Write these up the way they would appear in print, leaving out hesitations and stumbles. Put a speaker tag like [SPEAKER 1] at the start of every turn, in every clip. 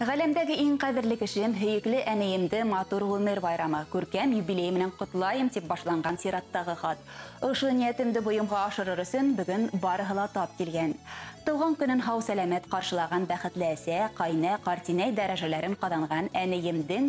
[SPEAKER 1] Ғаләмдәге иң ҡәҙерле кешем, һөйөклө әнейемде матур ғүмер байрамы, күркәм юбилей менән ҡотлайым тип башланған сираттағы хат. Ошо ниәтемде бойомға ашырыр өсөн бөгөн барыһы ла тап килгән. Тыуған көнөн һау сәләмәт ҡаршылаған бәхетле әсә, ҡайнә, ҡартинәй дәрәжәләрен ҡаҙанған әнейемдең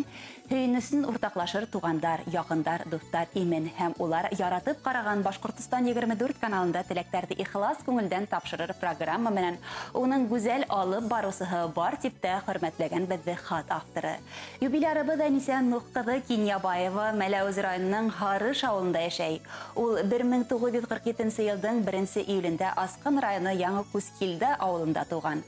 [SPEAKER 1] һөйөнөсөн уртаҡлашыр туғандар, яҡындар, дуҫтар имен һәм улар яратып ҡараған Башҡортостан 24 каналында теләктәрҙе ихлас күңелдән тапшырыр программа менән уның гүзәл алып барыусыһы бар тип тә хөрмәтләгән беҙҙе хат авторы. Юбилярыбыҙ Әнисә Нух ҡыҙы Кинйәбаева Мәләүез районының Һарыш ауылында йәшәй. Ул 1947 йылдың 1 июлендә Асҡын районы Яңы Күскилде ауылында тыуған.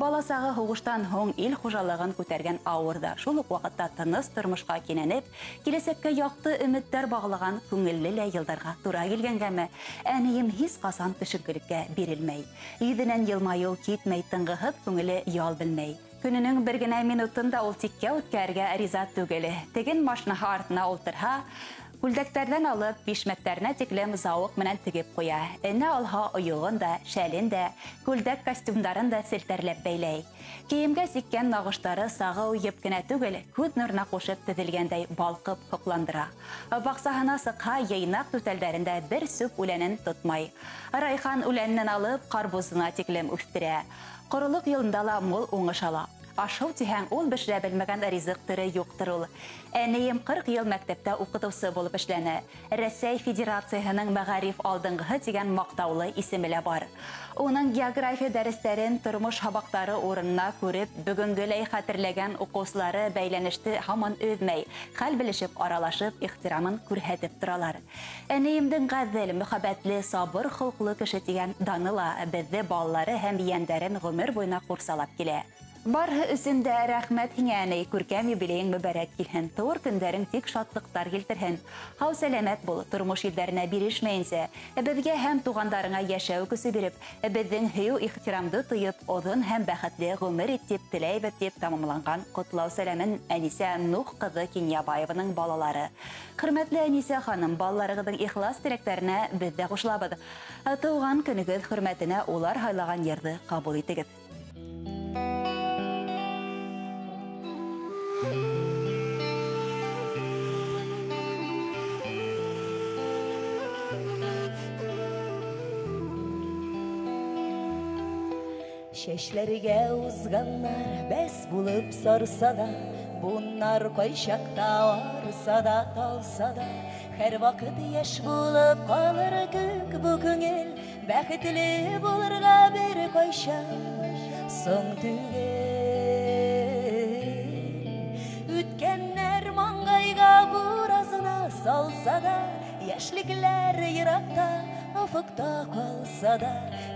[SPEAKER 1] Бала сағы һуғыштан һуң ил хужалығын күтәргән ауырҙа, шул уҡ ваҡытта тыныс тормошҡа кинәнеп, киләсәккә яҡты өмөттәр бағлаған күңелле лә йылдарға тура килгәнгәме, әнейем һис ҡасан төшөнкөлөккә бирелмәй. Йөҙөнән йылмайыу китмәй, тынғыһыҙ күңеле ял белмәй. Көнөнөң бер генә минутын да ул тиккә үткәрергә риза түгел. Теген машинаһы артына ултырһа, күлдәктәрҙән алып, бишмәттәренә тиклем зауыҡ менән тегеп ҡуя. Энә алһа ойоғон да, шәлен дә, күлдәк костюмдарын да селтәрләп бәйләй. Кейемгә сиккән нағыштары сағыу еп кенә түгел, күҙ нурына ҡушып теҙелгәндәй балҡып һоҡландыра. Баҡсаһына сыҡһа, йыйнаҡ түтәлдәрендә бер сүп үләнен тотмай. Райхан үләненән алып, ҡарбузына тиклем үҫтерә. Ҡоролоҡ йылында ла мул уңыш ала. Ашыу тиһәң, ул бешерә белмәгән ризыҡ төрө юҡтыр ул. Әнейем 40 йыл мәктәптә уҡытыусы булып эшләне. Рәсәй Федерацияһының мәғариф алдынғыһы тигән маҡтаулы исеме лә бар. Уның география дәрестәрен тормош һабаҡтары урынына күреп, бөгөнгөләй хәтерләгән уҡыусылары бәйләнеште һаман өҙмәй, хәл белешеп, аралашып, ихтирамын күрһәтеп торалар. Әнейемдең ғәҙел, мөхәббәтле, сабыр холҡло кеше тигән даны ла беҙҙе балалары һәм ейәндәрен ғүмер буйына ҡурсалап килә. Барыһы өсөн дә рәхмәт һиңә, әней, күркәм юбилейың мөбәрәк килһен, тыуыр көндәрең тик шатлыҡтар килтерһен. Һау сәләмәт бул, тормош елдәренә бирешмәйенсә, беҙгә һәм туғандарыңа йәшәү көсө биреп, беҙҙең һөйөү ихтирамды тойоп, оҙон һәм бәхетле ғүмер ит тип теләйбеҙ тип тамамланған ҡотлау сәләмен Әнисә Нух ҡыҙы Кинйәбаеваның балалары. Хөрмәтле Әнисә ханым, балаларығыҙҙың ихлас теләктәренә беҙ ҙә ҡушылабыҙ. Тыуған көнөгөҙ хөрмәтенә улар һайлаған йырҙы ҡабул итегеҙ.
[SPEAKER 2] Чәчләргә узганнар бәс булып сарса да, буннар кайчакта арса да, талса да, һәр вакыт яшь булып калыр күк бу күңел, бәхетле булырга бер кайчан соң түгел. Үткәннәр маңгайга буразына салса да, яшьлекләр еракта офоҡта ҡалса да,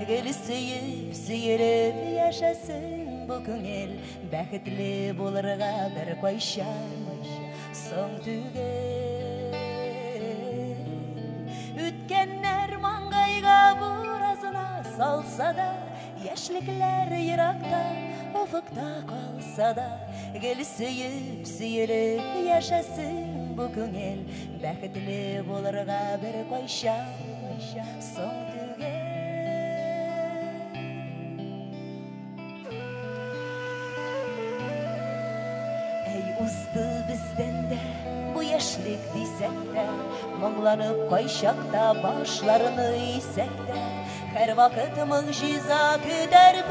[SPEAKER 2] гел сөйөп, сөйөлөп йәшәсен бу күңел, бәхетле булырға бер ҡайшан соң түгел. Үткәннәр маңгайға буразына салса да, йәшлекләр еракта офоҡта ҡалса да, гел сөйөп, сөйөлөп йәшәсен бу күңел, бәхетле булырға бер ҡайшан соң түгел. Әй, узды беҙҙән дә бу йәшлек тисәк тә, моңланып ҡайшаҡта башларны эйсәк тә, һәр ваҡыт мөғжиза көтәр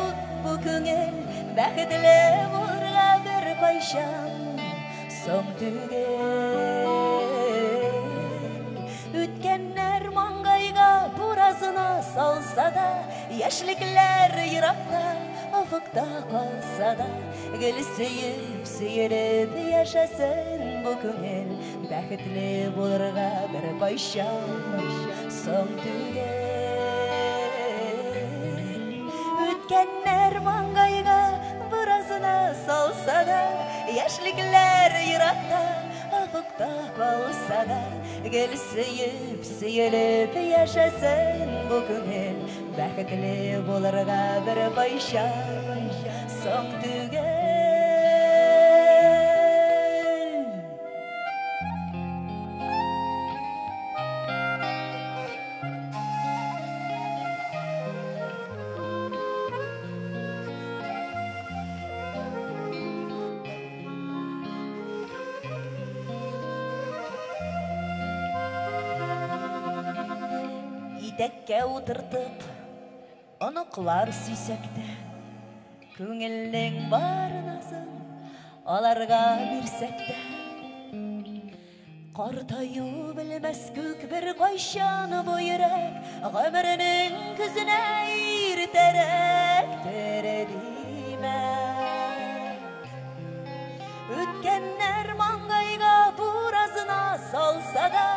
[SPEAKER 2] бу күңел, бәхетле булырға бер ҡайшан соң түгел. Үткәннәр маңгайға буразына салса да, йәшлекләр еракта офоҡта ҡалса да, гел сөйөп, сөйөлөп йәшәсен бу күңел, бәхетле булырға бер ҡайшан соң түгел. Үткәннәр маңгайға буразына салса да, йәшлекләр еракта офоҡта ҡалса да, гел сөйөп, сөйөлөп йәшәсен бу күңел, бәхетле булырға бер ҡайшан соң түгел. Итәккә утыртып, оныҡлар сөйсәк тә, күңелнең бар назын аларга бирсәк тә, Картаю белмәс күк бер кайчан бу йөрәк, гомеренең көзенә иртәрәк тере димәк. Үткәннәр маңгайга буразына салса да,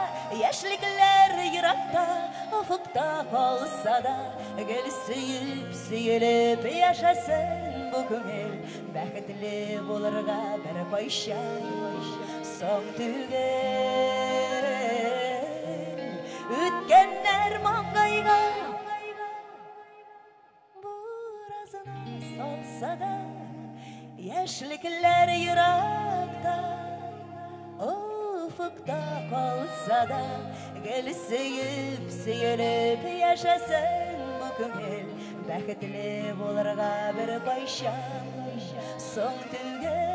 [SPEAKER 2] яшьлекләр еракта, офыкта калса да, гел сөеп, сөелеп яшәсен бу күңел, бәхетле булырга бер кайчан соң түгел. Үткәннәр маңгайга буразына салса да, яшьлекләр еракта, офыкта калса да, гел сөеп, сөелеп яшәсен бу күңел, бәхетле булырга бер кайчан соң түгел.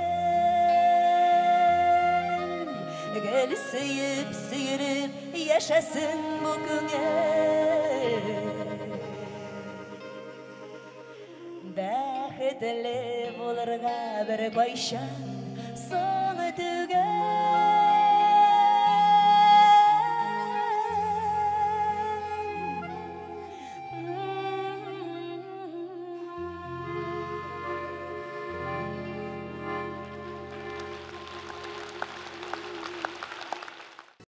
[SPEAKER 2] Гел сөеп, сөелеп яшәсен бу күңел, бәхетле булырга бер кайчан соң түгел.